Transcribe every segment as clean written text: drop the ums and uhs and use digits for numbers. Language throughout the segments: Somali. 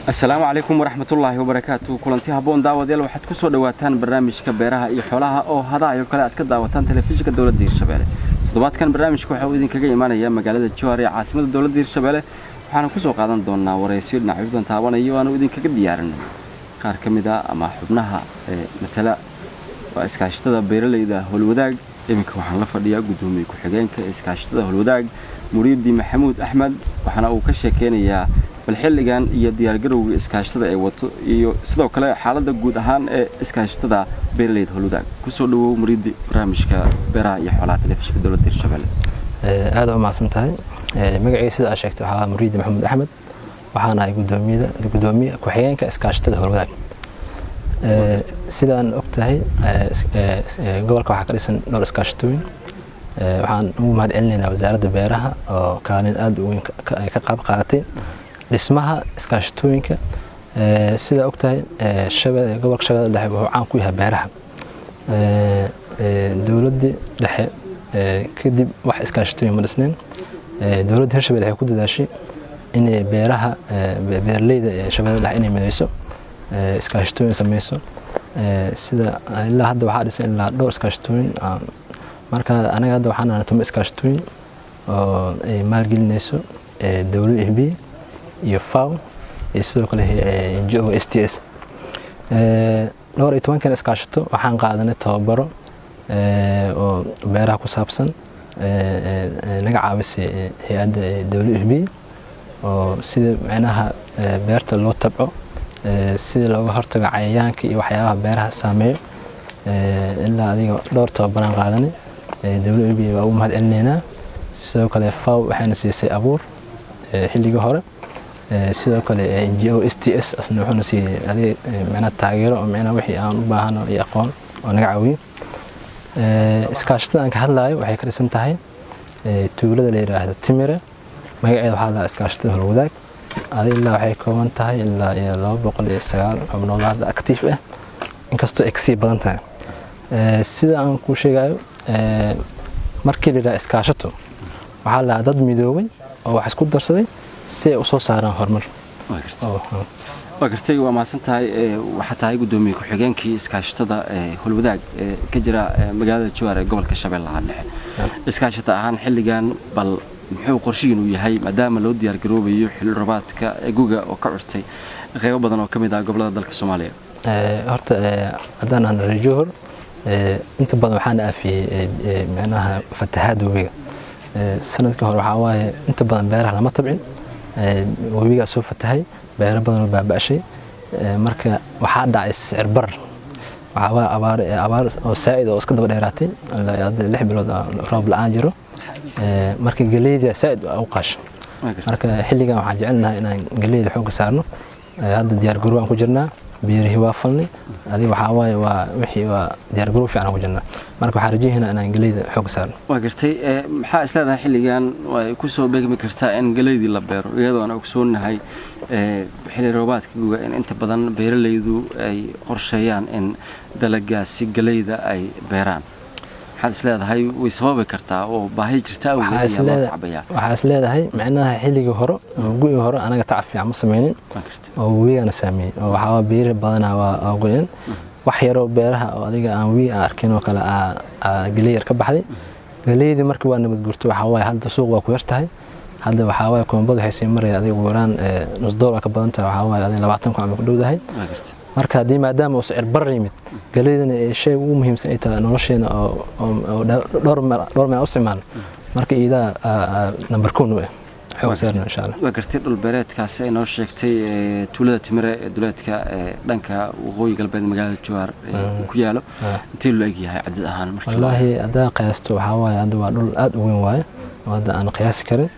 Asalaamu calaykum waraxmatullaahi wabarakaatu. Kulanti habboon, daawadayaal. Waxaad ku soo dhawaataan barnaamijka beeraha iyo xoolaha oo hadahayo kale aad ka daawataan telefishinka dowladda Hirshabelle. Toddobaadkan barnaamijka waxa uu idinkaga imaanaya magaalada Jowhar ee caasimada dowladda Hirshabelle, waxaana kusoo qaadan doonaa waraysiyo dhinacyo badan taabanayo aanu idinkaga diyaarinay qaar ka mid a ama xubnaha ee matala waa iskaashatada beeralayda Howlwadaag. Iminka waxaan la fadhiyaa guddoomiye ku-xigeenka iskaashatada Howlwadaag, Muriidi Maxamuud Axmed, waxaana uu ka sheekeynayaa bal xilligan iyo diyaargarowga iskaashatada ay wato iyo sidoo kale xaaladda guud ahaan ee iskaashatada beeralayda Howlwadaag. Kusoo dhawow, Muriidi, barnaamijka beeraha iyo xoolaha telefishinka dowladda Hirshabelle. Aada u mahadsan tahay. Magacayga, sida aad sheegtay, waxaa Muriidi Maxamuud Axmed. Waxaan ahay gudoomiyada, gudoomiye ku-xigeenka iskaashatada Howlwadaag. Sidaan og tahay, gobolka waxaa ka dhisan dhowr iskaashatooyin. Waxaan ugu mahad celinaynaa wasaaradda beeraha oo kaalin aada u weyn ka qayb qaadatay dhismaha iskaashatooyinka. Sidaa og tahay, gobolka Shabeellada Dhexe wuxuu caan ku yahay beeraha. Dowladdii dhexe kadib wax iskaashatooyin ma dhisnayn. Dowladda Hirshabelle waxay ku dadaashay inay beeraha, beeraleyda ee Shabeellada Dhexe inay mideyso, iskaashatooyin sameyso. Sida ilaa hadda waxaa dhisan ilaa dhowr iskaashatooyin. Marka anaga hadda waxaan nahay 10 iskaashatooyin oo ay maalgelinayso WFP iyo FAO iyo sidoo kale NGO STS. Dhowr iyo tobankan iskaashato waxaan qaadanay tababaro oo beeraha ku saabsan, naga caawisay hay-adda WFP, oo sida micnaha beerta loo tabco, sida looga hortago cayayaanka iyo waxyaabaha beeraha saameeyo. Ilaa adiga dhowr tababaraan qaadanay. WFP waa ugu mahad celinaynaa. Sidoo kale FAO waxayna siisay abuur xilligii hore. Sidoo kale NGO STS asna wuxuuna siiyey adeeg, micnaha taageero oo micnaha wixii aan u baahano iyo aqoon oo naga caawiyo. Iskaashatada aan ka hadlayo waxay ka dhisan tahay tuulada la yiraahdo Timire. Magaceeda waxaa la iskaashatada Howlwadaag. Adi ilaa waxay kooban tahay ilaa iyo 209 xubnood hadda active ah, inkastoo ay kasii badan tahay. Sida aan kuu sheegayo, markii la yidhaha iskaashato, waxaa la dad midoobay oo wax isku darsaday si ay usoo saaraan horumar. Waa gartay, waa mahadsan tahay. Waxaa tahay guddoomiye ku-xigeenkii iskaashatada Howlwadaag ee ka jira magaalada Jowhar ee gobolka Shabeellaha Dhexe. Iskaashata ahaan, xilligan bal muxuu qorshihiinu yahay, maadaama loo diyaar garoobayo xilli roobaadka guga oo ka curtay qeybo badan oo ka mid ah gobolada dalka Soomaaliya? Horta haddaan aan reer Jowhar, inta badan waxaan aafiyey micnaha fatahaadda webiga. Sanadkii hore waxaa waaye inta badan beeraha lama tabcin, webigaa soo fatahay, beero badan oo baaba'shay. Marka waxaa dhacay sicir barar, waxaa waaye abaar, abaar oo saa'id oo iska daba dheeraatay, hadda 6 bilood roob la'aan jiro. Marka galeyda saa'id u qaasha. Marka xilligan waxaan jecelnahay inaan galeyda xoogga saarno. Hadda diyaar garow aan ku jirnaa, beerihii waa falnay. Adiga waxaa waaye waa wixii waa diyaar garow fiican aan ku jirnaa. Marka waxaan rajaynaynaa inaan galeyda xoogga saarno. Waa gartay. Maxaa is leedahay xilligan way ku soo beegmi kartaa in galeydii la beero, iyadoo aan ogsoonnahay xilli roobaadka guga in inta badan beeralaydu ay qorsheeyaan in dalagaasi galeyda ay beeraan? Maxaad is leedahay way sababi kartaa oo baahi jirta awgeed ayaa loo tacbayaa? Waxaa is leedahay micnaha xilligii hore oo gu'ii hore anaga tacab fiican ma sameynin oo webigana saameeyey, oo waxaa beeri badanaa waa go'een. Wax yaroo beeraha oo adiga aan webi aan arkin oo kale galey yar ka baxday. Galeydii marka waa nabad gurto. Waxaa waaye hadda suuq waa ku yar tahay. Hadda waxaa waaye koombada waxay sii maraya adiga ugu yaraan nus doolar ka badan tahay. Waxaa waaye adiga 20,000 ama ku dhowdahay. Marka haddii maadaama uu sicir barar yimid, galeydana ee shay ugu muhiimsan ay tahay nolosheena oo dhowr meel u isticmaalno, marka iidaa number kun u ah xoog saarna, insha Allah. Waa gartay. Dhul beereedkaasi ay noo sheegtay, tuulada Timire ee duleedka dhanka waqooyi galbeed magaalada Jowhar uu ku yaalo, intee loo egyahay cadad ahaan markii? Wallaahi haddaa qiyaasto, waxaa waaye hadda waa dhul aad u weyn waaye oo hadda aan qiyaasi karin.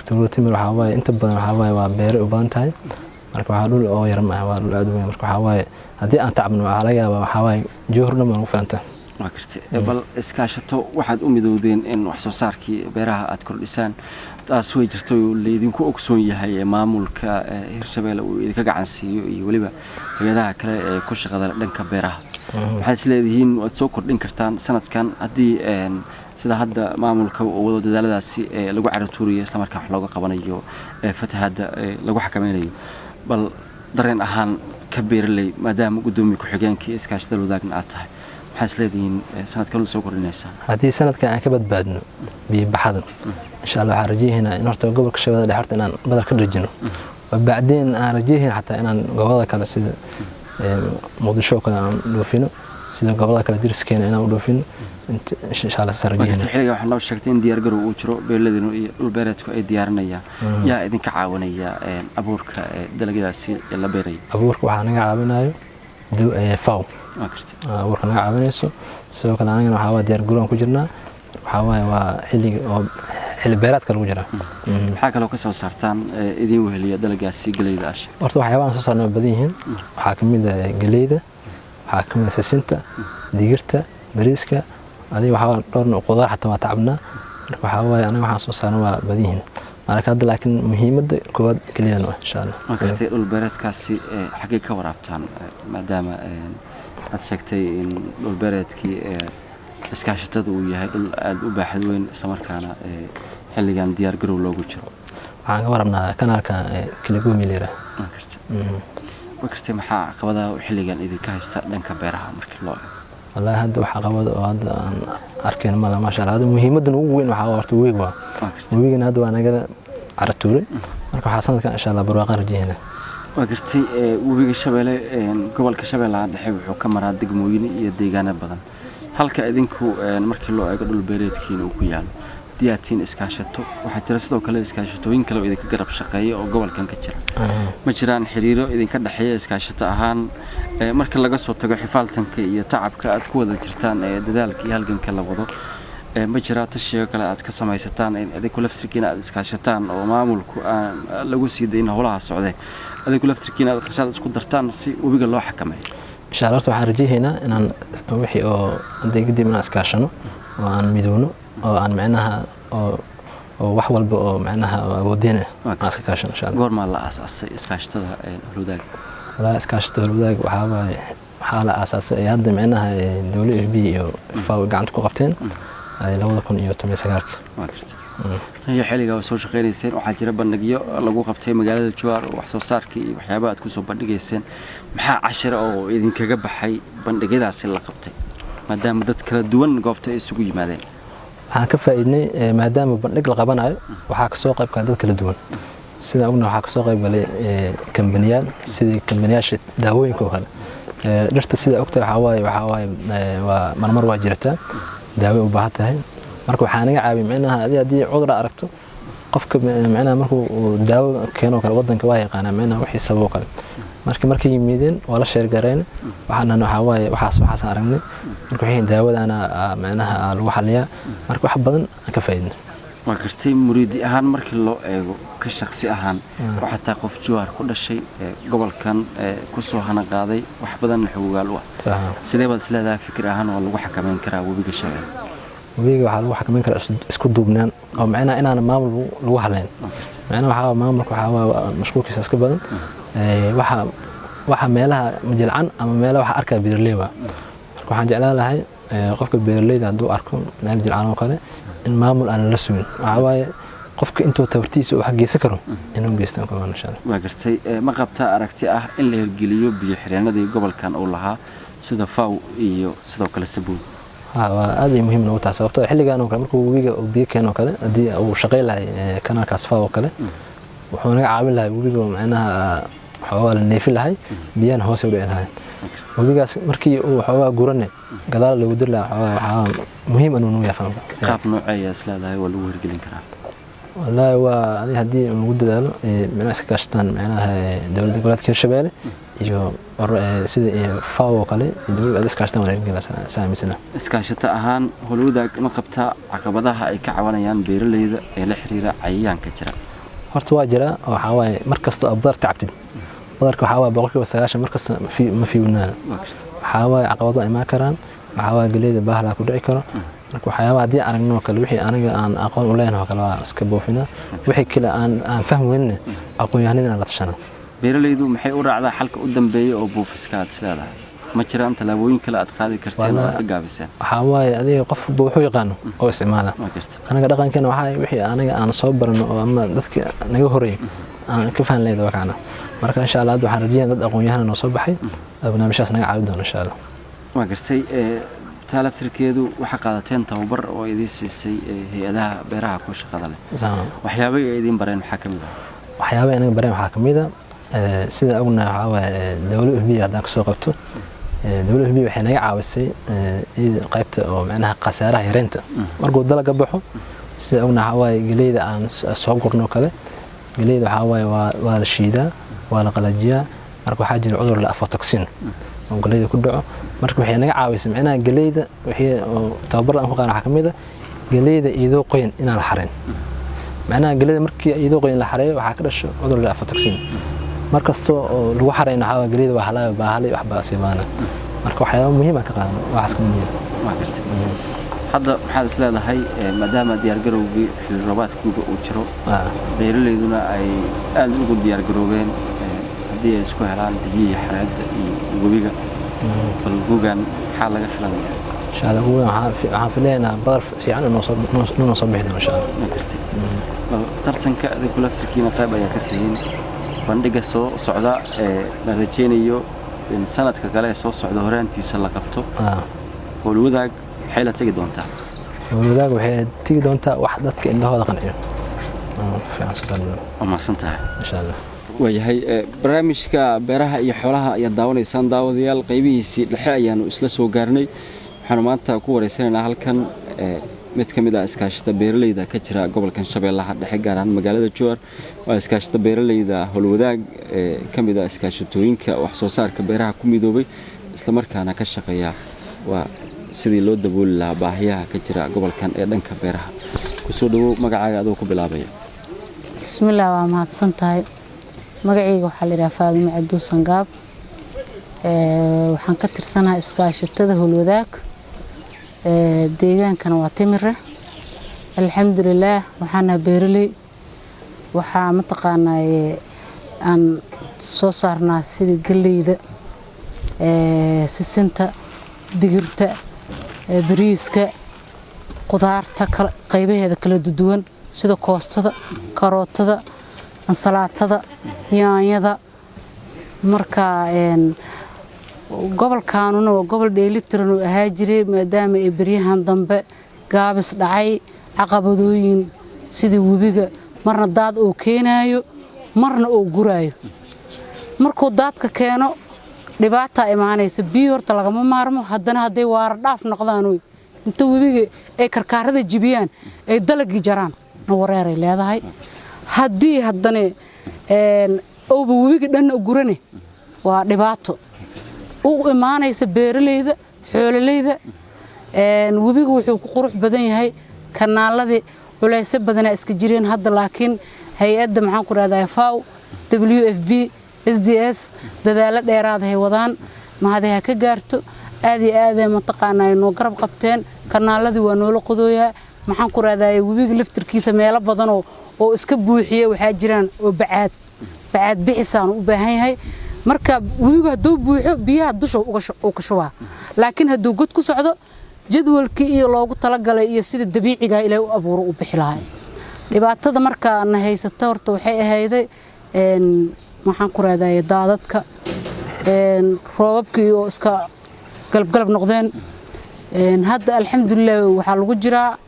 Tuulada Timir waxaa waaye inta badan waxaa waaye waa beere u badan tahay. Marka waxaa dhul oo yar maaha, waa dhul aad u weyn. Marka waxaa waaye haddii aan tacabno, waxaa laga yaabaa waxaa waaye Jowhar dhan baan ugu filanta. Waa gartay. Bal iskaashato waxaad u midoodeen in wax soo saarkii beeraha aad kordhisaan. Taas way jirto oo laydinku ogsoon yahay ee maamulka Hirshabeelle uu idinka gacan siiyo iyo weliba hay-adaha kale ee ku shaqada dhanka beeraha. Maxaad is leedihiin waad soo kordhin kartaan sanadkan, haddii sida hadda maamulka uu wado dadaaladaasi lagu caratuuriyo, islamarkaa wax looga qabanayo fatahaadda, lagu xakameynayo? Bal Dareen ahaan ka beeraley, maadaama guddoomiye ku-xigeenkii iskaashatada Holwadaagna aad tahay, maxaa is leedihiin sanadkan soo kordhinaysaa? Haddii sanadkan aan ka badbaadno biyo baxada, insha Allah waxaan rajayaynaa in horta gobolka Shabeellada Dhexe horta inaan badar ka dhajino, bacdeen aan rajaynayn xataa inaan gobolada kale sida Muqdisho oo kale aan dhoofino, sida gobolada kale deriskeena inaan u dhoofino, insha Allah saas rajaynaynaa. Xilliga waxaa noo sheegtay in diyaar garow uu jiro, beeraladinu iyo dhul beereedku ay diyaarinayaan. Yaa idinka caawinaya abuurka dalagyadaasi la beeraya? Abuurka waxaa naga caawinayo FAO. Waa gartay. Abuurka naga caawinayso. Sidoo kale anagana waxaa waa diyaar garow aan ku jirnaa. Waxaa waaye waa xilliga oo xilli beereedka lagu jiraa. Maxaa kaloo ka soo saartaan idin weheliya dalagaasi galeyda aad sheegtay? Horta waxyaabahan soo saarna waa badan yihiin. Waxaa ka mid ah galeyda, waxaa ka mid ah sisinta, digirta, bariiska, adiga waxaa dhowr nooc qudaar xataa waa tacabnaa. Marka waxaa waaye anaga waxaan soo saarna waa badan yihiin marka hadda, laakiin muhiimadda koowaad galeydan waa, insha Allah. Waa gartay. Dhul beereedkaasi xaggee ka waraabtaan, maadaama aad sheegtay in dhul beereedkii iskaashatada uu yahay dhul aada u baaxad weyn, islamarkaana xilligan diyaar garow loogu jiro? Waxaan ka warabnaa kanaalka Kiligomi la yiraahdo. Waa gartay, waa gartay. Maxaa caqabadaha xilligan idinka haysta dhanka beeraha markii loo eego? Wallaahi hadda wax caqabada oo hadda aan arkayn mala, maasha Allah. Hadda muhiimaddan ugu weyn waxaa horta webiga waa. Waa gartay. Webigana hadda waa nagala caratuuray, marka waxaa sanadkan insha Allah barwaaqan rajaynaa. Waa gartay. Webiga Shabeelle gobolka Shabeellaha Dhexe wuxuu ka maraa degmooyin iyo deegaano badan, halka idinku markii loo eego dhul beereedkiina uu ku yaalo. Haddii aad tihiin iskaashato, waxaa jira sidoo kale iskaashatooyin kale oo idinka garab shaqeeya oo gobolkan ka jira. Ma jiraan xiriiro idinka dhexeeya iskaashato ahaan, marka laga soo tago xifaaltanka iyo tacabka aad ku wada jirtaan ee dadaalka iyo halganka la wado? Ma jiraa tashiga kale aad ka samaysataan in idinku laftirkiina aad iskaashataan oo maamulku aan lagu sii dayn howlaha socde, adinku laftirkiina aad qarshaad isku dartaan si webiga loo xakameeyo? Insha Allah horta waxaan rajaynaynaa inaan wixii oo hadda kadib inaan iskaashano oo aan midowno oo aan macnaha oo wax walba oo macnaha oo awoodeen ah aan iska kaashano, insha Allah. Goormaa la aasaasay iskaashatada Holwadaag? Walaa iskaashatada Holwadaag waxaa waaye waxaa la aasaasay ay hadda macnaha WFP iyo FAO gacanta ku qabteen ay 2019-ka. Waa gartay. Tan iyo xilligaa waa soo shaqaynayseen. Waxaa jira bandhigyo lagu qabtay magaalada Jowhar oo wax soo saarkii iyo waxyaabaha aad kusoo bandhigayseen. Maxaa cashira oo idinkaga baxay bandhigyadaasi la qabtay, maadaama dad kala duwan goobta ay isugu yimaadeen? Waxaan ka faa'iidnay, maadaama bandhig la qabanayo, waxaa kasoo qayb galay dad kala duwan. Sidaan ogna waxaa kasoo qayb galay kambaniyaal, sidii kambaniyaasha daawooyinka oo kale. Dhirta sida ogtahay waxaa waaye waa marmar waa jirtaa, daawo u baahan tahay. Marka waxaa naga caawiya micnaha adi haddii cudur aad aragto, qofka micnaha markuu uu daawo keeno kale wadanka waa yaqaanaa micnaha wixii sababo kale. Marka markay yimideen waa la sheergareen, waxaan dhahnay waxaa waaye waxaas waxaasaan aragnay. Marka waxay daawadana micnaha lagu xaliyaa. Marka wax badan aan ka faa'iidnay. Waa gartay. Muriidi ahaan markii loo eego, ka shaksi ahaan, waxaa tahay qof Jowhar ku dhashay, gobolkan kusoo hana qaaday, wax badanna xogogaal u ah. Sidee baad isleedahay fikir ahaan waa lagu xakameyn karaa webiga Shabeelle? Webiga waxaa lagu xakameyn karaa isku duubnaan oo macnaha inaan maamul lagu haleyn. Macnaha waxaa maamulka waxaa waa mashquulkiisa iska badan. Waxa meelaha majilcan ama meelaha waxa arkaa beeraley waa. Marka waxaan jeclaan lahay qofka beeraleyda hadduu arko meel jilcan oo kale in maamul aan la sugin. Waxaa waaye qofka intuu tabartiisa uu wax geysan karo inuu geystaan ku insha Allah. Waa gartay. Ma qabtaa aragti ah in la hirgeliyo biyo xireenadii gobolkan uu lahaa sida Faw iyo sidoo kale Sabuun? Ha, waa aad ay muhiim noogu tahay, sababtoo xilligan oo kale markuu webiga uu biyo keeno oo kale, haddii uu shaqayn lahay kanaalkaas Faw oo kale, wuxuu naga caawin lahay webiga, macnaha xoogaa la neefin lahay, biyahana hoose u dhici lahayn. Webigaas markii uu xoogaa gurane gadaal loogu diri lahaa, xoogaa waxaa muhiim anuu nuu yahay. Qaab noocee ayaa is leedahay waa lagu hirgelin karaa? Wallaahi waa adi haddii lagu dadaalo, micnaha iska kaashataan micnaha dowladda goboleedka Hirshabeelle iyo sida FAO oo kale iyo dowladda aad iskaashataan waa la hirgelin saa aaminsana. Iskaashato ahaan Holwadaag ma qabtaa caqabadaha ay ka cabanayaan beeraleyda ee la xiriira cayayaanka jira? Horta waa jiraa oo waxaa waaye mar kastoo aad badar tacabtid, badarka waxaa waaye 90% mar kasta ma fiiwnaana. Waxaa waaye caqabado waa imaan karaan. Waxaa waaye galeyda bahalaa ku dhici karo. Marka waxyaabaha haddii aragno oo kale, wixii aniga aan aqoon u leenahay oo kale waa iska boofinaa, wixii kale aan fahmi aqoon-yahanadina la tashana. Beeraleydu maxay u raacdaa xalka u dambeeya oo buufiska aad is leedahay? Ma jiraan tallaabooyin kale aad qaadi karteen oo aad ka gaabiseen? Waxaa waaye adiga qofba wuxuu yaqaano oo isticmaala. Anaga dhaqankeena waxaa wixii anaga aan soo barano oo ama dadka naga horeeyay Aan ka fahan leedahay waa. Marka insha Allah hadda waxaan rajeynaya dad aqoon-yahana noo soo baxay oo barnaamijyaas naga caawin doona, insha Allah. Waa gartay. Taa laftirkeedu waxaa qaadateen tababar oo idiin siisay hay-adaha beeraha ku shaqada leh. Waxyaabay ay idiin bareen maxaa ka mid ah? Waxyaabaha inaga bareen waxaa kamid a, sida ognahay, waxaa waaye WFP haddaan kasoo qabto, WFP waxay naga caawisay qaybta oo macnaha khasaaraha yareynta markuu dalaga baxo. Sida ognahay, waxaa waaye geleyda aan soo gurno kale, geleyda waxaa waaye waa la shiidaa, waa la qalajiyaa. Marka waxaa jira cudur la aflatoxin oo geleyda ku dhaco. Marka waxay naga caawisay macnaha geleyda wixii oo tababar aan ku qaadan waxaa kamid a geleyda iyadoo qoyan inaan la xareyn. Macnaha geleyda markii iyadoo qoyan la xareeyo, waxaa ka dhasho cudur la aflatoxin. Mar kasta oo lagu xareyno, waxaa waaye geleyda waa halaaga, baahalay wax baa sii baana. Marka waxyaaba muhiim aan ka qaadano waxaas ka muhiim. Waa gartay. Hadda maxaad is leedahay, maadaama diyaargarowgii xilli roobaadkiiba uu jiro, beeraleyduna ay aada ugu diyaargaroobeen haddii ay isku helaan biyihii xareedda iyo webiga, bal gugan maxaa laga filanaya? Insha Allah gugan waxaan filaynaa badar fiican inuu soo bixi doono, insha Allah. Waa gartay. Bal tartanka adinku laftirkiina qayb ayaa ka tihiin bandhiga soo socda ee la rajaynayo in sanadka kale ee soo socda horaantiisa la qabto. Howlwadaag maxay la tegi doontaa? Howlwadaag waxay tegi doontaa wax dadka indhahooda qanciyo fiican soo saari doona. Waa mahadsan tahay. Insha Allah. Waayahay, barnaamijka beeraha iyo xoolaha ayaad daawanaysaan, daawadayaal. Qaybihiisii dhexe ayaanu isla soo gaarnay. Waxaanu maanta ku wareysanaynaa halkan mid ka mid ah iskaashada beeraleyda ka jira gobolkan Shabeellaha Dhexe, gaar ahaan magaalada Jowhar. Waa iskaashada beeraleyda Howlwadaag ee ka mid ah iskaashatooyinka wax soo saarka beeraha ku midoobay, islamarkaana ka shaqeeya waa sidii loo dabooli lahaa baahiyaha ka jira gobolkan ee dhanka beeraha. Kusoo dhawow, magacaaga adoo ku bilaabaya. Bismillaah, waa mahadsan tahay. Magacayga waxaa la yidhaha Faadimo Cabduusan Gaab. Waxaan ka tirsanahay iskaashatada Howlwadaag, deegaankana waa Timire. Alxamdulilaah, waxaana beeraley. Waxaa mataqaanaa aan soo saarnaa sida galleyda, sisinta, digirta, bariiska, qudaarta qaybaheeda kala duwan sida koostada, karootada, ansalaatada, yaanyada. Marka gobolkaanuna waa gobol dheelitiran uu ahaa jiray, maadaama ay beryahan dambe gaabis dhacay, caqabadooyin sida webiga marna daad uu keenaayo, marna uu guraayo. Markuu daadka keeno, dhibaataa imaanaysa. Biyo horta lagama maarmo, haddana hadday waara dhaaf noqdaan, inta webiga ay karkaarada jibiyaan, ay dalagii jaraan, na wareeray leedahay. Haddii haddana owba webiga dhanna gurane, waa dhibaato u imaanaysa beeraleyda, xoololeyda. Webiga wuxuu ku qurux badan yahay kanaaladii. Culaysyo badanaa iska jireen hadda, laakiin hay-adda, maxaan ku rahdaa, FAO, WFP, SDS dadaalo dheeraad hay wadaan, mahadi ha ka gaarto. Aad iyo aadee mataqaanaa noo garab qabteen. Kanaaladii waa noola qodooyaa. Maxaan ku rahdaa, webiga laftirkiisa meelo badanoo oo iska buuxiya waxaa jiraan oo bacaad bacaad bixisaan u baahan yahay. Marka webigu hadduu buuxo, biyaha dusha uu ka shubaa, laakiin hadduu god ku socdo, jadwalkii iyo loogu talagalay iyo sida dabiiciga Ilaahay u abuuro u bixi lahay. Dhibaatada marka na haysata horta waxay ahayday, maxaan ku rahdaa, daadadka, roobabkii oo iska galabgalab noqdeen. Hadda alxamdulilah waxaa lagu jiraa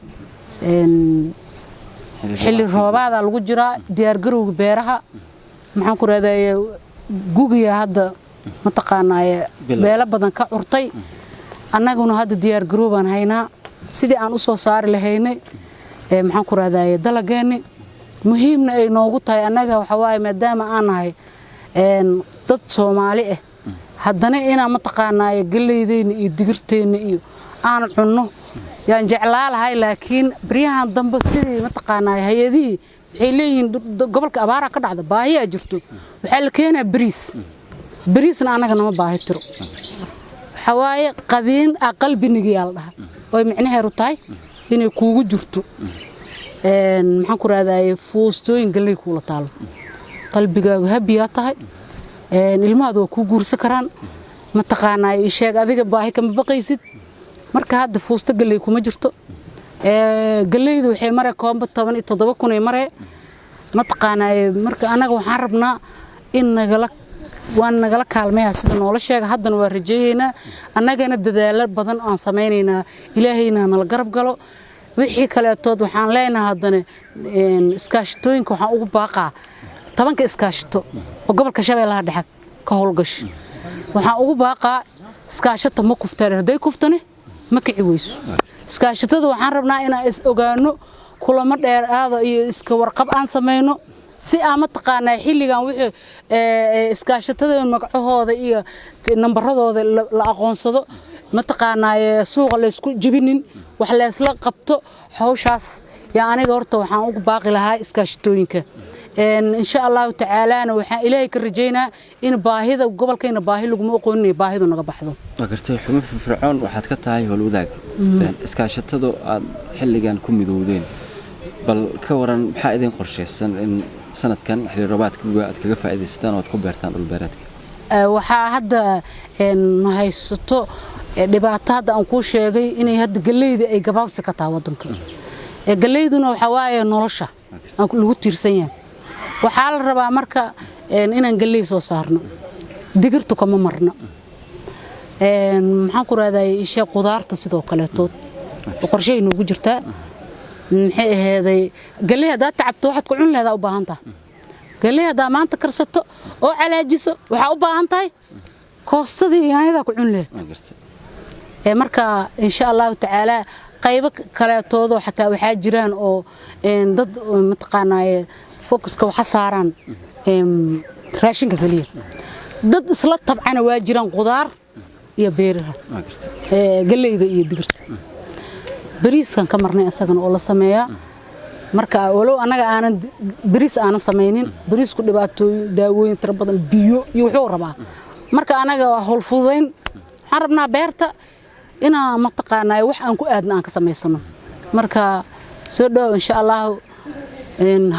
xilli roobaadaa lagu jiraa, diyaargarowga beeraha. Maxaan ku rahdaa, gugiya hadda mataqaanaaye beelo badan ka curtay. Annaguna hadda diyaargaroobaan haynaa sidii aan u soo saari lahaynay, maxaan ku rahdaa, dalageenni. Muhiimna ay noogu tahay annaga waxaa waaye, maadaama aan nahay dad Soomaali ah, haddana inaan mataqaanaaye galeydeyna iyo digirteenna iyo aan cunno yaan jeclaa lahay. Laakiin baryahan dambe sidii mataqaanaaye hay-adihii waxay leeyihiin gobolka abaaraa ka dhacda, baahiyaa jirto, waxaa la keenaa bariis. Bariisna annaga nama baahi tiro. Waxaa waaye qadiin a qalbinigiyaa la dhahaa, oy micnaheedu tahay inay kuugu jirto, maxaan ku rahdaye, fuustooyin galley kuula taalo, qalbigaagu habiyaa tahay, ilmahaadu waa kuu guursan karaan, mataqaanaa sheeg, adiga baahi kama baqaysid. Marka hadda fuusto galley kuma jirto. Galleydu waxay maree koomba 17,000 ay maree. Mataqaanaa, marka annaga waxaan rabnaa in nagala waan nagala kaalmaya sida noola sheega. Haddana waa rajeeyeynaa, annagana dadaalo badan aan samaynaynaa. Ilaahayna nala garab galo. Wixii kaleetood waxaan leenahay haddana iskaashatooyinka waxaan ugu baaqaa, 10-ka iskaashato oo gobolka Shabeellaha Dhexe ka howlgasha waxaan ugu baaqaa: iskaashato ma kuftaan, hadday kuftane ma kici weyso. Iskaashatada waxaan rabnaa inaan is ogaano, kulamo dheeraada iyo iska warqab aan samayno, si aan mataqaanaa xilligan wixii iskaashatada magacahooda iyo nambaradooda la aqoonsado, mataqaanaa suuqa laysku jibinin, wax laysla qabto. Hawshaas yaa aniga horta waxaan ugu baaqi lahaa iskaashatooyinka. Insha Allahu tacaalaana waxaan Ilaahay ka rajaynaa in baahida gobolkayna baahi laguma aqoonin, baahidu naga baxdo. Waa gartay. Xubin firfircoon waxaad ka tahay Howlwadaag, iskaashatadu aad xilligan ku midowdeen. Bal ka waran, maxaa idin qorshaysan in sanadkan xilli roobaadka guga aad kaga faa'iidaysataan oo aad ku beertaan dhulbeereedka? Waxaa hadda haysato dhibaato hadda aan kuu sheegay inay hadda galleyda ay gabaabsi ka tahay waddanka. Galleyduna waxaa waaye nolosha lagu tiirsan yahay. Waxaa la rabaa marka inaan galley soo saarno, digirtu kama marno, maxaan ku rahday, isha qudaarta sidoo kaleetood qorshay noogu jirtaa. Maxay aheeday, galley haddaad tacabto waxaad ku cuni lehedaa u baahan tahay. Galley haddaa maanta karsato oo calaajiso, waxaa u baahan tahay koostadii yaanyadaa ku cuni laheed. Marka insha Allahu tacaala qaybo kaleetoodoo xataa waxaa jiraan oo dad mataqaanaaye focuska waxa saaraan raashinka keliya, dad isla tabcana waa jiraan qudaar iyo beeraha, galleyda iyo digirta. Bariiskan ka marnay isagana oo la sameeyaa. Marka walow annaga aanan bariis aanan samaynin, bariisku dhibaatooyin, daawooyin tiro badan, biyo iyo wuxuu rabaa. Marka anaga waa howl fududayn. Waxaan rabnaa beerta inaan mataqaanaa wax aan ku aadna aan ka samaysano. Marka soo dhawow, insha Allahu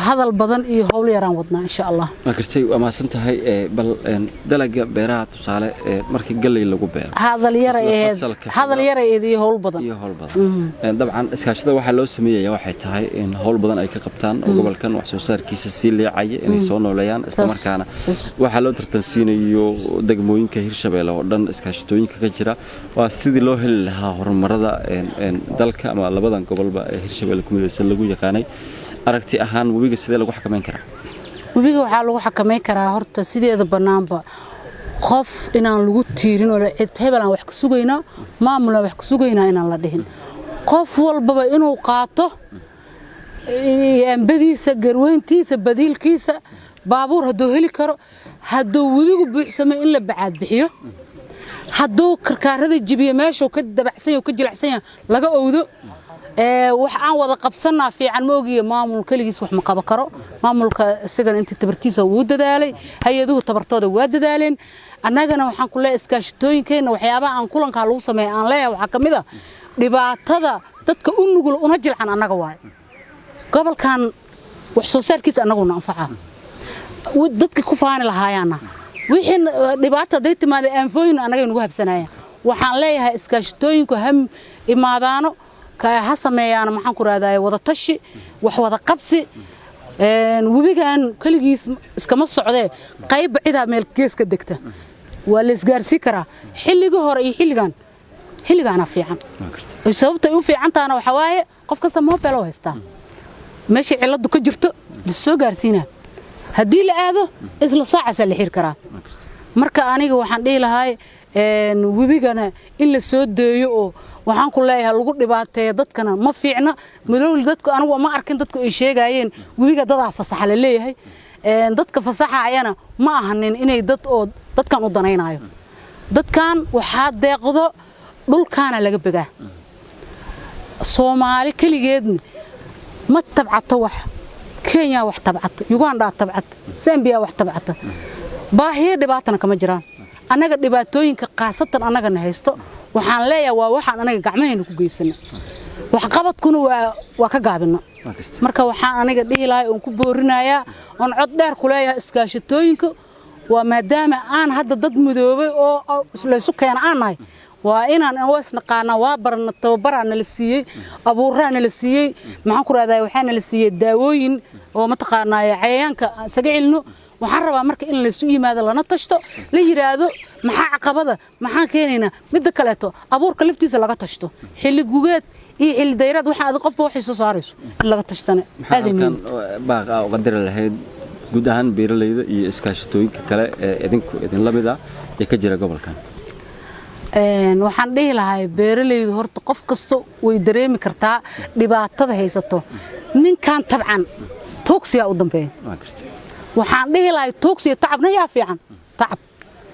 hadal badan iyo howl yaraan wadnaa, insha Allah. Waa gartay, waa mahadsan tahay. Bal dalaga beeraha tusaale, markii galley lagu beero Hadal yar aheed, hadal yar aheed iyo howl badan. Iyo howl badan. Dabcan iskaashada waxaa loo sameeyaya waxay tahay in howl badan ay ka qabtaan oo gobolkan wax soo saarkiisa sii leecaya inay soo nooleeyaan, isla markaana waxaa loo tartansiinayo degmooyinka Hirshabeelle oo dhan iskaashatooyinka ka jira waa sidii loo heli lahaa horumarada dalka ama labadan gobolba ee Hirshabeelle ku midaysan lagu yaqaanay. Aragti ahaan, webiga sidee lagu xakameyn karaa? Webiga waxaa lagu xakameyn karaa horta sideeda bannaanba qof inaan lagu tiirin oo cid hebel aan wax ka sugaynaa, maamul aan wax ka sugaynaa inaan la dhihin. Qof walbaba inuu qaato ambadiisa, garweyntiisa, badiilkiisa, baabuur hadduu heli karo. Hadduu webigu buuxsamo in la bacaad bixiyo, hadduu karkaarada jibiyo meeshuu ka dabacsan yahay, ka jilicsan yahay laga owdo. Wax aan wada qabsanaa fiican. Ma ogiye maamul keligiis wax ma qaban karo. Maamulka isagana intii tabartiisa wuu dadaalay, hay-aduhu tabartooda waa dadaaleen. Annagana waxaan ku leeyahay iskaashatooyinkeenna, waxyaabaha aan kulankaa lagu sameeya aan leeyahay waxaa ka mid a dhibaatada dadka u nugul una jilcan annaga waaye. Gobolkan wax soo saarkiisa annaguna anfaca, dadka ku faani lahaayaana wixii dhibaata hadday timaada aanfooyin annagay nagu habsanayaan. Waxaan leeyahay iskaashatooyinku ha imaadaano, ha sameeyaan, maxaan ku rahdaye, wada tashi, wax wada qabsi. Webigan keligiis iskama socdee, qaybba cidaa meel gees ka degta waa la isgaarsii karaa. Xilligii hore iyo xilligan, xilligaana fiican. Sababta ay u fiican tahana waxaa waaye qof kasta mobile oo haystaa, meesha ciladu ka jirto la soo gaarsiinaa, haddii la aado isla saacaasaa la xiri karaa. Marka aniga waxaan dhihi lahay webigana in la soo deeyo oo waxaan ku leeyahay lagu dhibaateeyo dadkana ma fiicna. Madowli dadku anigu ma arkin, dadku ay sheegayeen webiga dadaa fasaxa la leeyahay. Dadka fasaxayana ma ahanin inay dad oo dadkan u danaynayo. Dadkan waxaa deeqdo dhulkaana laga begaa. Soomaali keligeedna ma tabcato wax. Kenya wax tabcata, Uganda tabcata, Zambia wax tabcata, baahiyo dhibaatana kama jiraan. Annaga dhibaatooyinka khaasatan annagana haysto waxaan leeyahay waa waxaan anaga gacmahayna ku geysana, waxqabadkuna waa ka gaabina. Marka waxaan aniga dhihi lahay oon ku boorinayaa oon cod dheer ku leeyahay iskaashatooyinka waa maadaama aan hadda dad midoobay oo laysu keena aan nahay. Waa inaan waa isnaqaanaa, waa barana, tababaraa nala siiyey, abuuraa nala siiyey, maxaan ku rahdaa, waxaa nala siiyey daawooyin oo mataqaanaa cayayaanka isaga celino. Waxaan rabaa marka in laysu yimaado, lana tashto, la yidhaahdo maxaa caqabada, maxaan keenaynaa. Midda kaleeto, abuurka laftiisa laga tashto, xilli gugeed iyo xilli dayraad, waxa aad qofba waxay soo saarayso in laga tashtana. Maxaa aad ay halkan muhiim. Baaq ah uga diri lahayd guud ahaan beeralayda iyo iskaashatooyinka kale ee idinku idinla mid ah ee ka jira gobolkan? Waxaan dhihi lahay beeralaydu horta qof kasta way dareemi kartaa dhibaatada haysato. Ninkan tabcan tuugsiyaa u dambeeya. Waa gartay. Waxaan dhihi lahay tuugsiya tacabna yaa fiican tacab.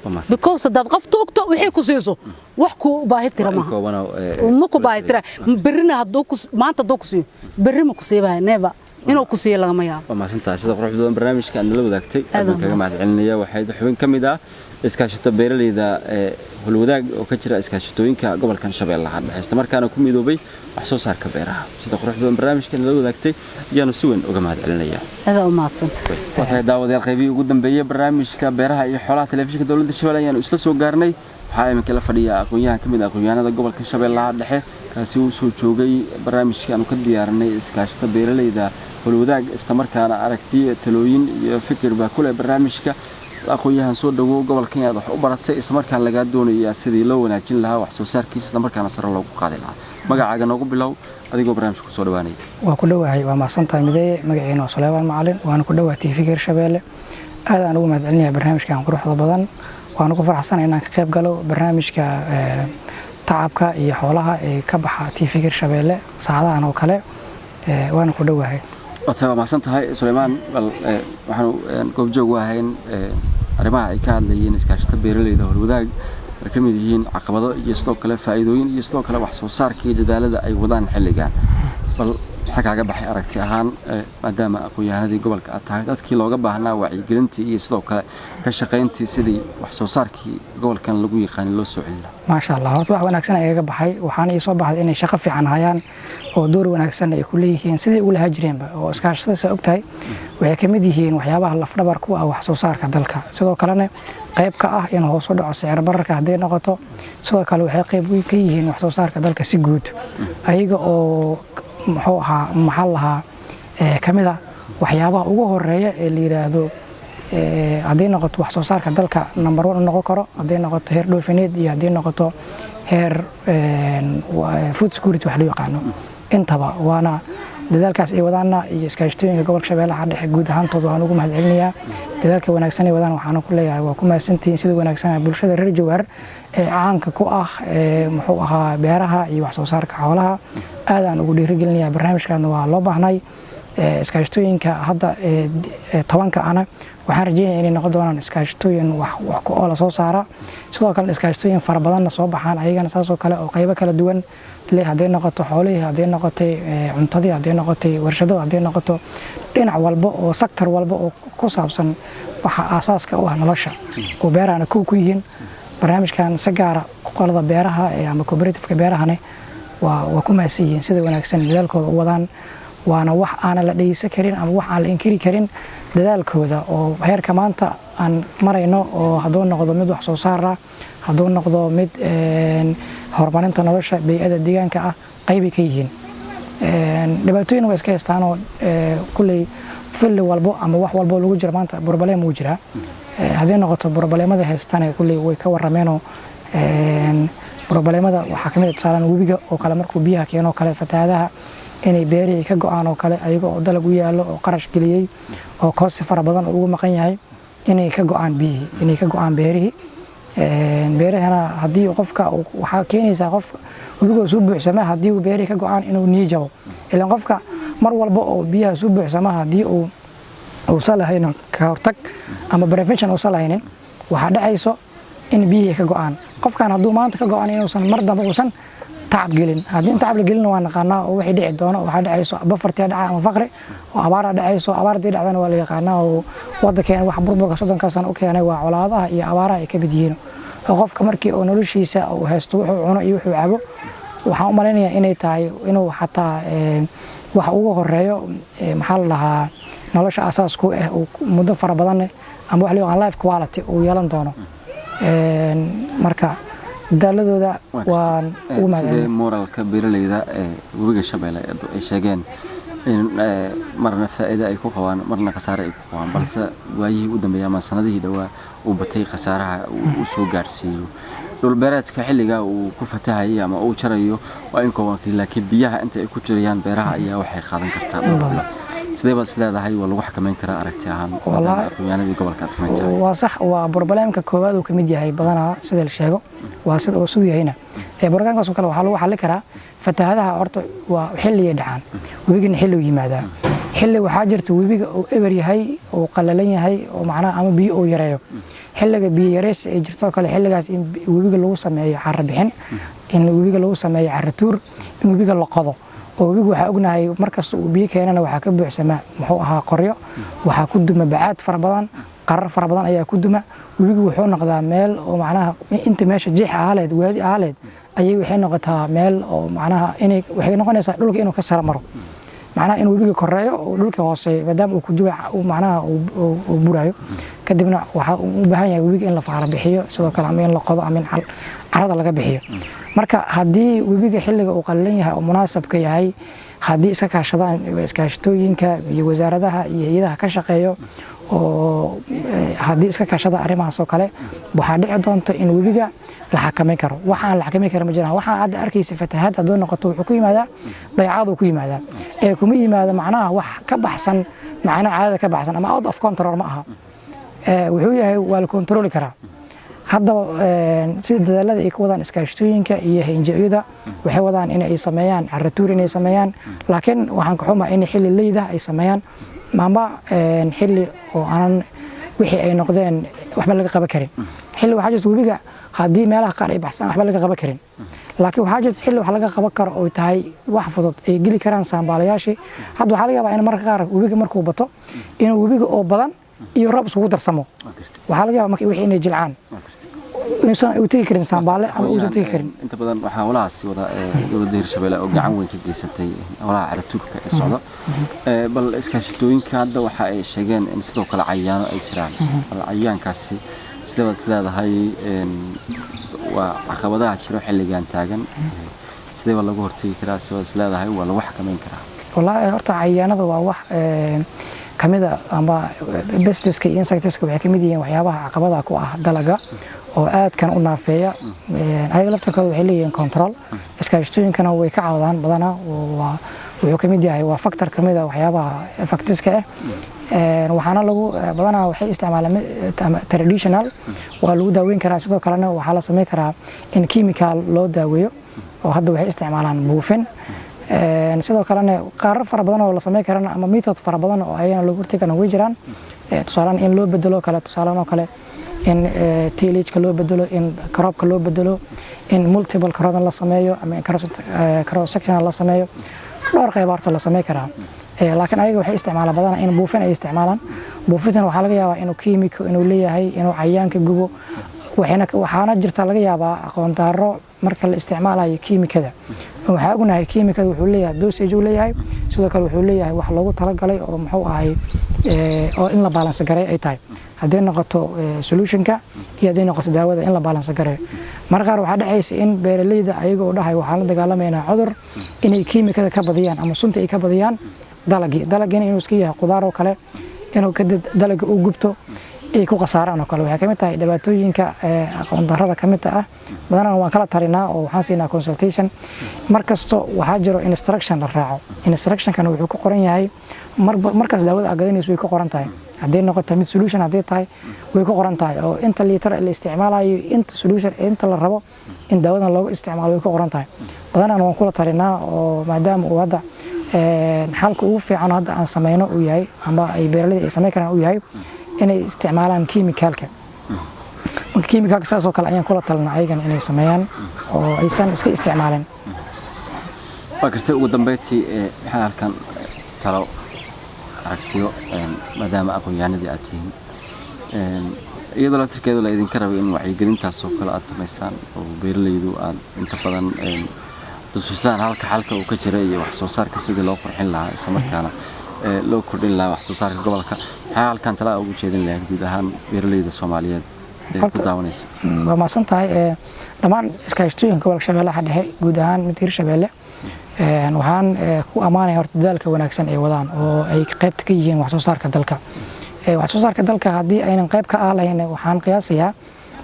Waa mahadsan. Because haddaad qof tuugto, wixii ku siiso wax ku baahi tira In maaha. kooban oo, Ma ku baahi tira. Berrina hadduu ku maanta hadduu ku siiyo, berri ma ku siibaya, never inuu ku siiyo lagama yaabo. Waa mahadsantahay sida quruxda badan barnaamijka aad nala wadaagtay. Aad Aad baan kaga waa mahad celinaya. Waxayd xubin ka mid ah iskaashato beeralayda ee Holwadaag oo ka jira iskaashatooyinka gobolkan Shabeellaha Dhexe, isla markaana ku midoobay wax soo saarka beeraha. Sida quruxda badan barnaamijka nala wadaagtay ayaanu si weyn uga mahad celinaya. Adaa u mahadsanta. Waa tahay daawadayaal, qaybihii ugu dambeeyey barnaamijka beeraha iyo xoolaha telefishinka dowladda Shabeelle ayaanu isla soo gaarnay. Waxaa iminka la fadhiya aqoon-yahan ka mid ah aqoon-yahanada gobolka Shabeellaha Dhexe, kaasi uu soo joogay barnaamijkii aanu ka diyaarinay iskaashata beeralayda Holwadaag, islamarkaana aragti, talooyin iyo fikir baa ku leh barnaamijka. Aqoon-yahan, soo dhawow. Gobolkan inaad wax u baratay, islamarkaana lagaa doonayaa sidii loo wanaajin lahaa wax soo saarkiisa, islamarkaana sare loogu qaadi lahaa. Magacaaga noogu bilow adigoo barnaamijka kusoo dhawaanaya. Waa ku dhowahay, waa mahadsantahay Mideeye. Magaciina waa Suleymaan Macalin, waana ku dhowahay TV Hirshabeelle. Aad aan ugu mahadcelinayaa barnaamijkan quruxda badan, waana ku faraxsanahay inaan ka qayb galo barnaamijka tacabka iyo xoolaha ee ka baxa TV Hirshabeelle saacadahan oo kale. Waana ku dhowahay. Waa waa mahadsan tahay Suleymaan. Bal waxaanu goobjoog u ahayn arrimaha ay ka hadlayeen iskaashato beeralayda Holwadaag, ay ka mid yihiin caqabado iyo sidoo kale faa'iidooyin iyo sidoo kale wax soo saarka iyo dadaalada ay wadaan xilligan. Bal maxaa kaaga baxay aragti ahaan, maadaama aqoon-yahanadii gobolka aad tahay, dadkii looga baahnaa wacyigelintii iyo sidoo kale ka shaqayntii sidii wax soo saarkii gobolkan lagu yaqaanay loo soo celin lahaa? Maasha Allah, horta wax wanaagsan ayaa iga baxay. Waxaana ii soo baxday inay shaqo fiican hayaan oo door wanaagsan ay ku leeyihiin sidai ugu lahaa jireenba, oo iskaashatada saa ogtahay waxay ka mid yihiin waxyaabaha lafdhabar ku ah wax soo saarka dalka, sidoo kalena qayb ka ah inuu hoos u dhaco sicir bararka hadday noqoto. Sidoo kale waxay qayb weyn ka yihiin wax soo saarka dalka si guud, ayaga oo muxuu ahaa, maxaa lahaa, ka mid ah waxyaabaha ugu horeeya ee la yiraahdo hadday noqoto wax soo saarka dalka number one u noqon karo, hadday noqoto heer dhoofineed iyo hadday noqoto heer food security wax loo yaqaano intaba. Waana dadaalkaas ay wadaana iyo iskaashatooyinka gobolka Shabeellaha Dhexe guud ahaantood waan ugu mahadcelinayaa dadaalka wanaagsan ay wadaan. Waxaana ku leeyahay waa ku mahadsantihiin sida wanaagsan bulshada reer Jowhar ee caanka ku ah muxuu ahaa beeraha iyo wax soo saarka xoolaha. Aad aan ugu dhiirigelinayaa barnaamijkaana, waa loo baahnay. Iskaashatooyinka hadda 10-ka ana waxaan rajeynaya inay noqon doonaan iskaashatooyin wax ku oola soo saara, sidoo kale iskaashatooyin fara badanna soo baxaan ayagana saasoo kale oo qaybo kala duwan leh, hadday noqoto xoolihii, hadday noqotay cuntadii, hadday noqotay warshado, hadday noqoto dhinac walba oo sector walba oo ku saabsan waxa aasaaska u ah nolosha oo beerahana kow ku yihiin. Barnaamijkan si gaara qolada beeraha ama cooperative-ka beerahane waa ku mahadsan yihiin sida wanaagsan dadaalkooda u wadaan. Waana wax aanan la dhegeysan karin ama wax aan la inkiri karin dadaalkooda oo heerka maanta aan marayno, oo hadduu noqdo mid wax soo saar ah, hadduu noqdo mid horumarinta nolosha bey'ada deegaanka ah, qaybay ka yihiin. Dhibaatooyin waa iska haystaanoo kulley field walbo ama wax walbo lagu jiro maanta problem wuu jiraa. Hadday noqoto problemada haystaan, kulley way ka warameenoo problemada waxaa kamid ah tusaalaan webiga oo kale markuu biyaha keeno kale, fatahaadaha, inay beerihii ka go'aan oo kale, ayaga oo dalag u yaallo oo qarash geliyey oo cost fara badan oo ugu maqan yahay, inay ka go'aan biyihii, inay ka go'aan beerihii. Beerahana haddii qofka waxaa keenaysaa qof webigoo soo buuxsama, haddii uu beerihii ka go'aan inuu nii jabo, ilaan qofka mar walba oo biyaha soo buuxsama haddii uu uusan lahaynin ka hortag ama prevention uusan lahaynin, waxaa dhacayso in biyihii ka go'aan. Qofkan hadduu maanta ka go'an inuusan mar dambe uusan tacab gelin. Haddii tacab la gelin waa naqaanaa oo wixii dhici doono. Waxaa dhacayso poverty dhaca ama faqri oo abaara dhacayso. Abaartii dhacdana waa la yaqaanaa oo wadankeena wax burburka 30-ka sano u keenay waa colaadaha iyo abaaraha ay ka mid yihiin. Oo qofka markii uu noloshiisa uu haysto wuxuu cuno iyo wuxuu cabo, waxaan u malaynayaa inay tahay inuu xataa waxa ugu horeeyo, maxaa la dhahaa, nolosha asaas ku ah muddo fara badan ama wax loo yaqaan life quality uu yeelan doono. Marka Dadaaladooda waan ugu Sidee mahadcelin. Moralka beeraleyda ee Webiga Shabeelle ay sheegeen in marna faa'iido ay ku qabaan, marna khasaare ay ku qabaan, balse waayihii u dambeeyay ama sanadihii dhowaa uu batay khasaaraha uu soo gaarsiiyo dhulbeereedka xilliga uu ku fatahayay ama uu jarayo waa in kooban, laakiin biyaha inta ay ku jirayaan beeraha ayaa waxay qaadan kartaa dhowr bilood. Sidee baad is leedahay waa lagu xakameyn karaa aragti ahaan, maadaama aqoonyahanadii gobolka aad kamid tahay? Waa sax, waa problemka koowaad uu kamid yahay badanaa sida la sheego, waa sida uu siduu yahayna. Programkaas oo kale waxaa lagu xalli karaa fatahaadaha. Horta waa xilligay dhacaan, webigana xilli uu yimaadaa. Xilli waxaa jirta webiga uu eber yahay oo qalalan yahay oo macnaha ama biyo uu yareeyo. Xilliga biyo yareysi ay jirto oo kale, xilligaas in webiga lagu sameeyo carro bixin, in webiga lagu sameeyo carro tuur, in webiga la qodo. Oo webigu waxaa ognahay markasta uu biyo keenana waxaa ka buuxsama, muxuu ahaa, qoryo, waxaa ku duma bacaad fara badan, qarar fara badan ayaa ku duma. Webigu wuxuu noqdaa meel oo macnaha inta meesha jeex ahaaleed, waadi ahaaleed ayay waxay noqotaa meel oo macnaha inay waxay noqonaysaa dhulka inuu ka sara maro, macnaha in webiga koreeyo oo dhulka hooseeyo, maadaama uu ku juba macnaha uu burayo. Kadibna waxaa uu u baahan yahay webiga in la faara bixiyo sidoo kale, ama in la qodo ama in carada laga bixiyo. Marka haddii webiga xilliga uu qalalan yahay oo munaasabka yahay, haddii iska kaashadaan iskaashatooyinka iyo wasaaradaha iyo hay'adaha ka shaqeeyo oo haddii iska kaashada arrimahaas oo kale, waxaa dhici doonta in webiga la xakameyn karo. Waxa aan la xakameyn karin ma jiraan. Waxaa hadda arkaysa fatahaad hadduu noqoto, wuxuu ku yimaadaa dayacaaduu ku yimaadaa, ee kuma yimaado macnaha wax ka baxsan, macnaha caadada ka baxsan ama out of control ma aha. Wuxuu yahay waa la controli karaa. Haddaba sida dadaalada ay ka wadaan iskaashatooyinka iyo NGO-yada, waxay wadaan in ay sameeyaan carratuur inay sameeyaan, laakiin waxaan ka xumaa in xilli leyda ay sameeyaan amba xilli oo aanan wixii ay noqdeen waxba laga qaban karin. Xilli waxaa jirta webiga haddii meelaha qaar ay baxsan waxba laga qaban karin, laakiin waxaa jirta xilli wax laga qaban karo oo tahay wax fudud ay geli karaan saambaalayaashii. Hadda waxaa laga yaabaa in mararka qaar webiga markuu bato, inuu webiga oo badan iyo roob iskugu darsamo, waxaa laga yaabaa marka wixii inay jilcaan, inuusan u tegi karin saambaale ama uusan tegi karin. Inta badan waxaa howlahaasi wada dowladda Hirshabelle oo gacan weyn ka geysatay howlaha caratuurka ee socda. Bal iskaashatooyinka hadda waxa ay sheegeen in sidoo kale cayaano ay jiraan. Bal cayaankaasi sidee baad is leedahay waa caqabadaha jiro xilligan taagan? Sidee baa lagu hortegi karaa? Sidee baad is leedahay waa lagu xakameyn karaa? Wallaahi horta cayaanada waa wax kamida ama pestiska iyo insectiska waxay kamid yihiin waxyaabaha caqabada ku ah dalaga oo aadkan u naafeeya. Ayaga laftarkooda waxay leeyihiin control, iskaashatooyinkana way ka cawdaan badanaa. Wuxuu kamid yahay, waa factor kamid a waxyaabaha factiska ah. Waxaana lagu badanaa waxay isticmaalaan traditional, waa lagu daaweyn karaa. Sidoo kalena waxaa la sameyn karaa in chemical loo daaweeyo, oo hadda waxay isticmaalaan buufin. Sidoo kalena qaarar fara badan oo la sameyn karana ama method fara badan oo ayagana loogu hortegi karana way jiraan. Tusaalaan in loo bedelo kale, tusaalaan oo kale in tillageka loo bedelo, in cropka loo bedelo, in multiple cropping la sameeyo ama cross sectional la sameeyo. Dhowr qayb horta la sameyn karaa, laakiin ayaga waxay isticmaalaan badanaa in buufin ay isticmaalaan. Buufintan waxaa laga yaabaa inuu kiimiko inuu leeyahay, inuu cayayaanka gubo. Waxaana jirta laga yaabaa aqoon darro marka la isticmaalayo kiimikada. Waxaa ognahay kiimikada wuxuu leeyahay dosage uu leeyahay, sidoo kale wuxuu leeyahay wax loogu talagalay oo muxuu ahay oo in la balance gareeyo ay tahay, hadday noqoto solutionka iyo hadday noqoto daawada in la balance gareeyo. Marka qaar waxaa dhexaysa in beeraleyda ayaga oo dhahay waxaan la dagaalamaynaa cudur inay kiimikada ka badiyaan ama sunta ay ka badiyaan dalagii, dalagiina inuu iska yahay qudaar oo kale, inuu kadib dalaga uu gubto, ay ku khasaaraan oo kale. Waxay kamid tahay dhibaatooyinka aqoon darrada kamid ah. Badanaa waan kala talinaa oo waxaan siinaa consultation. Mar kasto waxaa jiro instruction la raaco. Instructionkana wuxuu ku qoran yahay markaas daawada aad gadanayso way ku qoran tahay. Hadday noqoto mid solution hadday tahay, way ku qoran tahay, oo inta liitar la isticmaalayo, inta solution, inta la rabo in daawadan loogu isticmaalo way ku qoran tahay. Badanaan waan kula talinaa oo maadaama uu hadda xalka ugu fiican hadda aan sameyno uu yahay ama ay beeraleyda ay sameyn karaan uu yahay inay isticmaalaan kiimikaalka. Marka kiimikaalka saas oo kale ayaan kula talinaa ayagana inay sameeyaan oo aysan iska isticmaalin. Waa gartay. Ugu dambeyntii, maxaa halkan talo, aragtiyo, maadaama aqoon-yahanadii aad tihiin, iyadoo laftirkeedu la idinka rabay in wacyigelintaas oo kale aad samaysaan oo beeraleydu aad inta badan tusisaan halka xalka uu ka jira iyo wax soo saarka sidii loo qurxin lahaa, isla markaana loo kordhin lahaa wax soo saarka gobolka, maxaa halkan talaa ugu jeedin lahayd guud ahaan beeraleyda Soomaaliyeed Ee ku daawanaysa. Waa mahadsan tahay. Dhammaan iskaashatooyinka gobolka Shabeellaha Dhexe, guud ahaan mid Hirshabeelle, waxaan ku ammaanaya horta dadaalka wanaagsan ay wadaan oo ay qaybta ka yihiin wax soo saarka dalka. Wax soo saarka dalka haddii aynan qayb ka ah lahayn, waxaan qiyaasayaa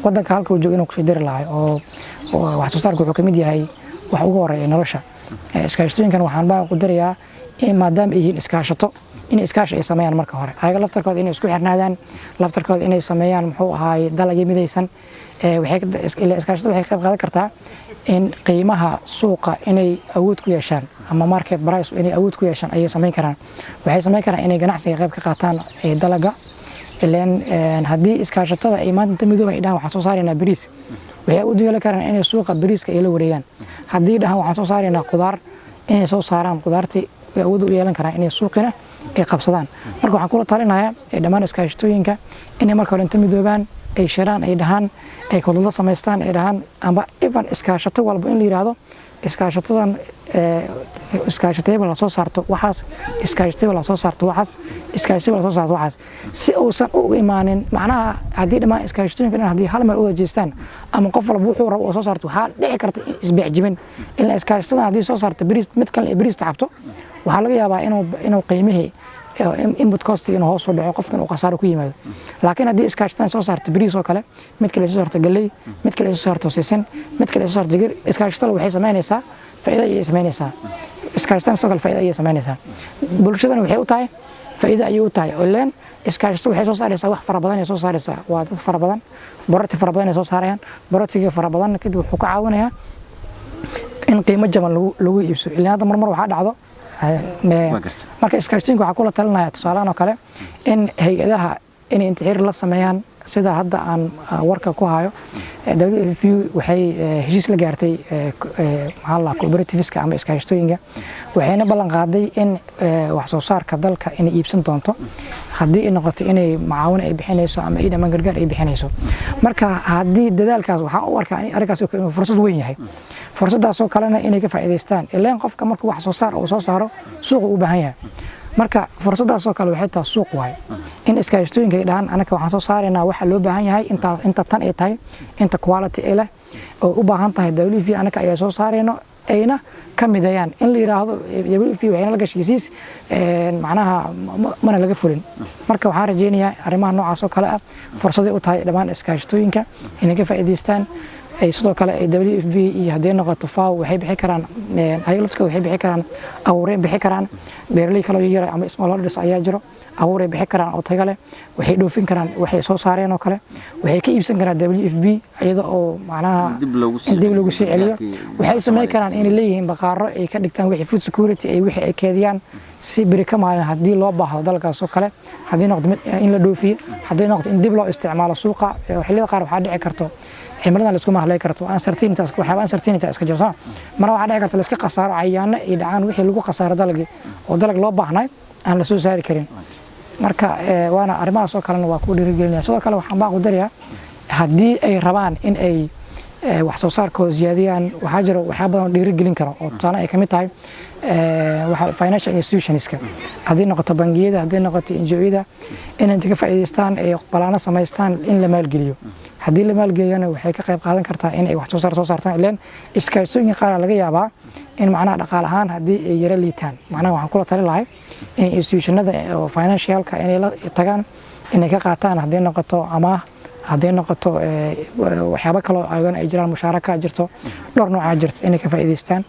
wadanka halka uu joogo inuu kusii dari lahay, oo wax soo saarka wuxuu ka mid yahay wax ugu horeeya ee nolosha. Iskaashatooyinkan waxaan baan ku darayaa in maadaama ay yihiin iskaashato, in iskaashi ay sameeyaan marka hore, ayaga laftarkooda inay isku xirnaadaan, laftarkooda inay sameeyaan, muxuu ahaay, dalagyo midaysan. Iskaashato waxay qayb qaadan kartaa in qiimaha suuqa inay awood ku yeeshaan ama market price inay awood ku yeeshaan ayay samayn karaan. Waxay samayn karaan inay ganacsiga qayb ka qaataan dalaga. Ileen haddii iskaashatada ay maanta inta midooba ay dhahaan waxaan soo saaraynaa bariis, waxay awood u yeelan karaan inay suuqa bariiska ay la wareegaan. Haddii dhahaan waxaan soo saaraynaa qudaar, inay soo saaraan qudaartii, way awood u yeelan karaan inay suuqina ay qabsadaan. Marka waxaan kula talinayaa dhammaan iskaashatooyinka inay marka hore inta midoobaan, ay shiraan, ay dhahaan, ay kulado samaystaan, ay dhahaan, amba even iskaashato walba in la yidhaahdo iskaashatadan, iskaashatayba la soo saarto waxaas, iskaashatayba la soo saarto waxaas, iskaashatayba la soo saarto waxaas, si uusan u imaanin. Macnaha, haddii dhammaan iskaashatooyinka dhan haddii hal meel u wada jeestaan ama qof walba wuxuu rabo oo soo saarto, waxaa dhici karta isbeecjibin. Ilaa iskaashatada haddii soo saarto bariis, mid kale bariis tacabto, waxaa laga yaabaa inuu qiimihii input cost inuu hoos u dhaco, qofkan uu khasaaro ku yimaado. Laakiin haddii iskaashatada soo saarto bariis oo kale, mid kale soo saarto galley, mid kale soo saarto sisin, mid kale soo saarto digir, iskaashatada waxay samaynaysaa faa'iido ayay samaynaysaa. Iskaashatada sidoo kale faa'iido ayay samaynaysaa, bulshadana waxay u tahay faa'iido ayay u tahay. Ileen iskaashatada waxay soo saaraysaa wax fara badan ay soo saaraysaa, waa dad fara badan, product fara badan ay soo saarayaan. Productiga fara badan kadib wuxuu ka caawinayaa in qiimo jaban lagu iibso. Ilaan hadda marmar waxaa dhacdo. Marka iskaashatooyinka waxaa kula talinaya tusaalahan oo kale in hay-adaha inay inta xiriir la sameeyaan. Sida hadda aan warka ku hayo, WFP waxay heshiis la gaartay, maxaa la, cooperativeska ama iskaashatooyinka, waxayna ballan qaaday in wax soo saarka dalka inay iibsan doonto, haddii ay noqoto inay macaawin ay bixinayso ama ay dhammaan gargaar ay bixinayso. Marka haddii dadaalkaas, waxaan u arkaa arrinkaas inuu fursad weyn yahay, fursadaasoo kalena inay ka faa'iidaystaan. Ileen qofka markuu wax soo saar uu soo saaro, suuqa u baahan yahay. Marka fursadaasoo kale waxay tahay suuq waay in iskaashatooyinka ay dhahaan anaka waxaan soo saaraynaa waxa loo baahan yahay, inta tan ay tahay, inta quality ay leh oo u baahan tahay WFP, anaka ayaa soo saarayno, ayna ka midayaan in la yidhaahdo WFP waxayna la gashay heshiis, macnaha mana laga fulin. Marka waxaan rajaynayaa arrimaha noocaas oo kale ah fursaday u tahay dhammaan iskaashatooyinka inay ka faa'iidaystaan. Ay sidoo kale ay WFP iyo haddii noqoto FAO waxay bixi karaan, ayaga laftooda waxay bixi karaan abuureen, bixi karaan beeraley kaloo yar ama small holders ayaa jiro, abuuray bixi karaan oo tayo leh. Waxay dhoofin karaan waxay soo saareen oo kale, waxay ka iibsan karaan WFP iyada oo macnaha in dib loogu sii celiyo. Waxay samayn karaan inay leeyihiin baqaaro ay ka dhigtaan wixii food security ay wixii ay keediyaan, si beri ka maalin haddii loo baahdo dalkaas oo kale, haddii noqdo mid in la dhoofiyo, haddii noqdo in dib loo isticmaalo suuqa. Xilliyada qaar waxaa dhici karto cimiladan la iskuma halay karto, uncertainty, waxyaaba uncertainty iska jirto. Marna waxaa dhici karta la iska khasaaro, cayayaano iyo dhacaan, wixii lagu khasaaro dalagii oo dalag loo baahnay aan la soo saari karin. Marka waana arrimahaas oo kalena waa ku dhiirigelinaya. Sidoo kale waxaan baaq u darayaa haddii ay rabaan in ay wax soo saarkooda ziyaadiyaan, waxaa jira waxyaaba badan oo dhiirigelin karo, oo tusaale ay kamid tahay financial institutionska, haddii noqoto bangiyada, haddii noqoto NGO-yada, inay inta ka faa'iidaystaan ay balaano samaystaan in la maalgeliyo. Haddii la maalgeliyana, waxay ka qayb qaadan kartaa in ay wax soo saar soo saartaan. Ileen iskaashatooyinka qaar laga yaabaa in macnaha dhaqaale ahaan haddii ay yara liitaan, macnaha waxaan kula talin lahay in institutionada oo financialka inay la tagaan, inay ka qaataan, haddii noqoto amaah, hadday noqoto waxyaabo kaloo ayagana ay jiraan, mushaaraka jirto, dhowr noocaa jirto, inay ka faa'iidaystaan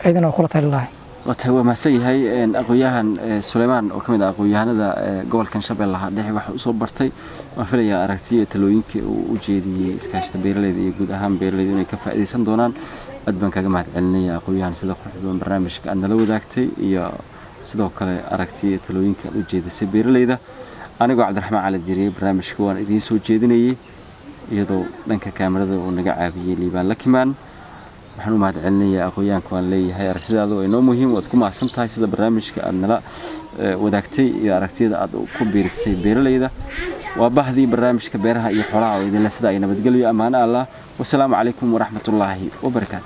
ayadana waa kula talin lahay. Wata waa mahadsan yahay aqoon-yahan Suleymaan oo ka mid ah aqoon-yahanada gobolkan Shabeellaha Dhexe. Waxa usoo bartay, waan filayaa aragtiyo talooyinkii uu u jeediyey iskaashita beeraleyda iyo guud ahaan beeraleyda inay ka faa'iidaysan doonaan. Aad baan kaga mahad celinaya, aqoon-yahan, sida quruxda badan barnaamijka aad nala wadaagtay iyo sidoo kale aragtiyo talooyinka aad u jeedisay beeraleyda. Anigoo Cabdiraxmaan Cali Diiriye barnaamijka waan idiin soo jeedinayey, iyadoo dhanka kaamirada uu naga caawiyey Liibaan Lakimaan. Waxaan u mahad celinayaa aqoonyahanka, waan leeyahay aragtidaadu waa inoo muhiim. Waad ku mahadsan tahay sida barnaamijka aad nala wadaagtay iyo aragtiyada aad ku biirisay beeraleyda. Waa bahdii barnaamijka beeraha iyo xoolaha oo idinle sida ay nabadgelyo, ammaano Allah. Wasalaamu calaykum waraxmatullaahi wabarakaatu.